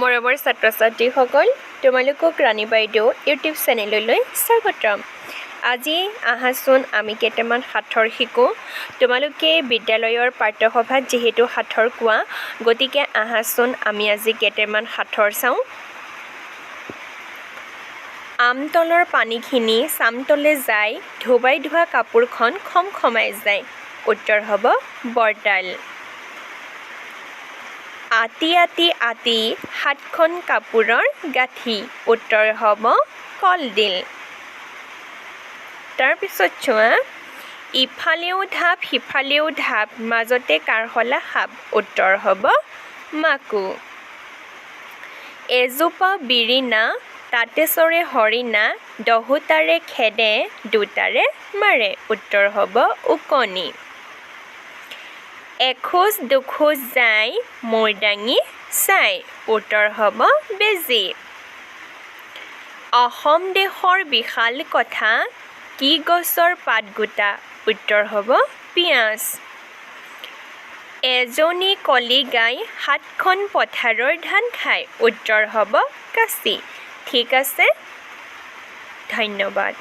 মৰমৰ ছাত্ৰ ছাত্ৰীসকল, তোমালোকক ৰাণী বাইদেউ ইউটিউব চেনেললৈ স্বাগতম। আজি আহাচোন আমি কেইটামান সাঁথৰ শিকোঁ। তোমালোকে বিদ্যালয়ৰ পাঠ্যসভাত যিহেতু সাঁথৰ কোৱা, গতিকে আহাচোন আমি আজি কেইটামান সাঁথৰ চাওঁ। আমতলৰ পানীখিনি চামতলে যায়, ধোবাই ধোৱা কাপোৰখন খমখমাই যায়। উত্তৰ হ'ব বৰতাল। আতি আতি আতি সাতখন কাপোৰৰ গাঁঠি। উত্তৰ হ'ব কলডিল। তাৰপিছত চোৱা, ইফালেও ঢাপ সিফালেও ঢাপ, মাজতে কাৰশলা সাপ। উত্তৰ হ'ব মাকো। এজোপা বিৰিণা, তাতে চৰে হৰিণা, দহোটাৰে খেদে দুটাৰে মাৰে। উত্তৰ হ'ব ওকণি। এখোজ দুখোজ যায়, মূৰ দাঙি চাই। উত্তৰ হ'ব বেজী। অসম দেশৰ বিশাল কথা, কি গছৰ পাত গোটা? উত্তৰ হ'ব পিঁয়াজ। এজনী কলি গাই সাতখন পথাৰৰ ধান খায়। উত্তৰ হ'ব কাচি। ঠিক আছে, ধন্যবাদ।